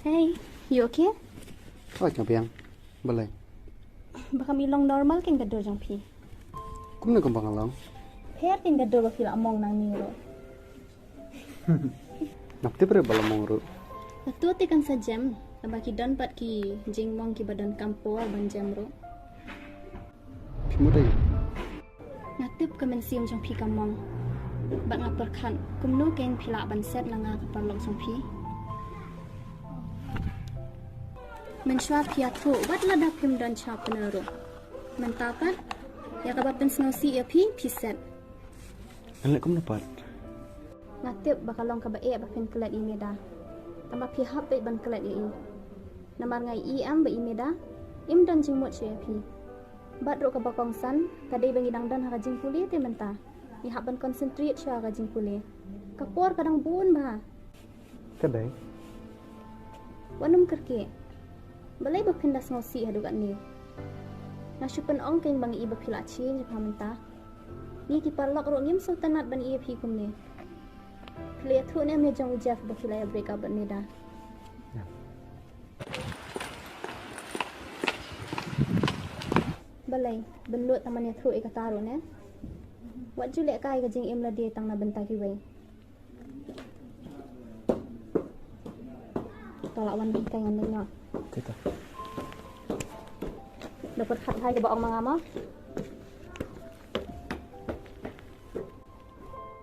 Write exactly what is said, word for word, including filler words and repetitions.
Hey, you okay? Hooid, nga biang. Balei? Ba kam i long normal kein ka dur jong phi. Kumno kumba nga long? Pher kein ka dur ba phi la mong nangne ruh. Ngam tip re ba la mong ruh. Hato te kan sa jem, ba ki don pat ki jingmong kiba donkam por ban jem ruh. Phi mut ei? Nga tip ka mynsiem jong phi ka mong. Bad nga pyrkhat kumno kein phi lah ban set na nga ka paralok jong phi. Mynshuwa phi ïathuh wat lada phim don sha pyneh ruh. Mynta pat, ïa kaba pynsngewsih ïa phi, phi set. Ngan leh kumno pat? Nga tip ba ka long kaba eh ba phin klet ïa i Meda. Tangba phi hap beit ban klet ïa i. Namar nga ïohi em ba i Meda im don jingmut shuh ïa phi. Bad ruh kaba kongsan, ka dei ba ngi dang don ha ka jingpule te mynta. Ngi hap ban concentrate shuwa ha ka jingpule. Ka por ka dang bun bha. Ka dei. Wat nym kyrkieh. Balei ba phin da sngewsih haduh katne? Nga shu pynong kein ba ngi i ba phi la change bha mynta. Ngi ki paralok ruh ngim sngewtynnat ban i ïa phi kumne. Phi la ïathuh ne em ïa jong u Jeff ba phi la ïa break up bad Meda? Balei, ban lut tang ban ïathuh ïa kata ruh ne? Wat ju leh kai ka jingim lade tang na bynta kiwei. To lah wan kai ngan leit noh. Te ta. Da pyrkhat hai kaba ong ma nga mo.